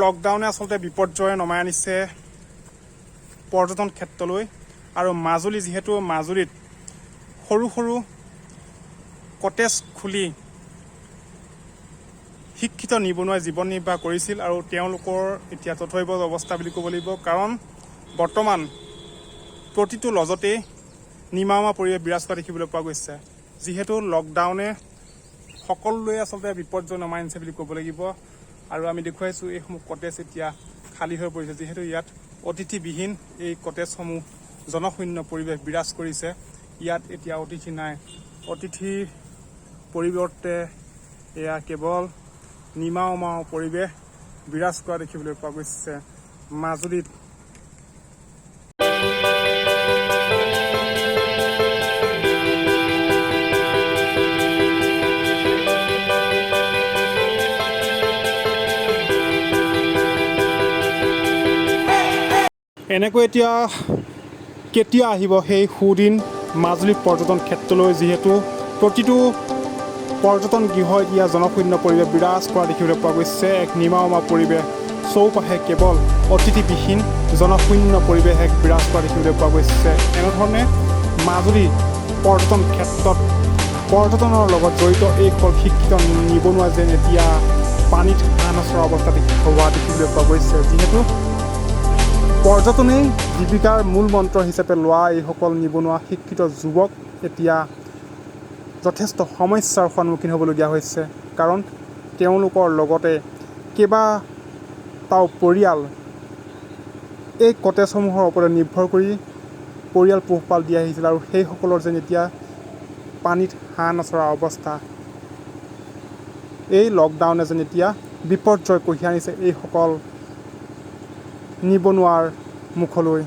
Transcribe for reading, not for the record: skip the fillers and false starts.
লকডাউনে আচলতে বিপৰ্যয় নমাই আনিছে পৰ্যটন ক্ষেত্ৰলৈ। আৰু মাজুলী, যিহেতু মাজুলীত সৰু সৰু কটেজ খুলি শিক্ষিত নিবনুৱাই জীৱন নিৰ্বাহ কৰিছিল আৰু তেওঁলোকৰ এতিয়া তথৈবচ অৱস্থা বুলি ক'ব লাগিব। কাৰণ বৰ্তমান প্ৰতিটো লজতেই নিমাওমা পৰিৱেশ বিৰাজ কৰা দেখিবলৈ পোৱা গৈছে। যিহেতু লকডাউনে সকলোৱে আচলতে বিপৰ্যয় নমাই আনিছে বুলি ক'ব লাগিব। আৰু আমি দেখুৱাইছোঁ, এইসমূহ কটেজ এতিয়া খালী হৈ পৰিছে, যিহেতু ইয়াত অতিথিবিহীন এই কটেজসমূহ জনশূন্য পৰিৱেশ বিৰাজ কৰিছে। ইয়াত এতিয়া অতিথি নাই। অতিথিৰ পৰিৱৰ্তে এয়া কেৱল নিমাও মাও পৰিৱেশ বিৰাজ কৰা দেখিবলৈ পোৱা গৈছে মাজুলীত। এনেকৈ এতিয়া কেতিয়া আহিব সেই সুদিন মাজুলী পৰ্যটন ক্ষেত্ৰলৈ, যিহেতু প্ৰতিটো পৰ্যটন গৃহ এতিয়া জনশূন্য পৰিৱেশ বিৰাজ কৰা দেখিবলৈ পোৱা গৈছে। এক নিমাওমা পৰিৱেশ, চৌপাশে কেৱল অতিথিবিহীন জনশূন্য পৰিৱেশ এক বিৰাজ কৰা দেখিবলৈ পোৱা গৈছে। এনেধৰণে মাজুলী পৰ্যটন ক্ষেত্ৰত পৰ্যটনৰ লগত জড়িত এইসকল শিক্ষিত নিবনুৱা যেন এতিয়া পানীত হাঁহ নচৰা অৱস্থা হোৱা দেখিবলৈ পোৱা গৈছে। যিহেতু পৰ্যটনেই জীৱিকাৰ মূল মন্ত্ৰ হিচাপে লোৱা এইসকল নিবনুৱা শিক্ষিত যুৱক এতিয়া যথেষ্ট সমস্যাৰ সন্মুখীন হ'বলগীয়া হৈছে। কাৰণ তেওঁলোকৰ লগতে কেইবাটাও পৰিয়াল এই কটেজসমূহৰ ওপৰত নিৰ্ভৰ কৰি পৰিয়াল পোহপাল দি আহিছিল আৰু সেইসকলৰ যেন এতিয়া পানীত হাঁহ নচৰা অৱস্থা। এই লকডাউনে যেন এতিয়া বিপৰ্যয় কঢ়িয়াই আনিছে এইসকল নিবনুৱাৰ মুখলৈ।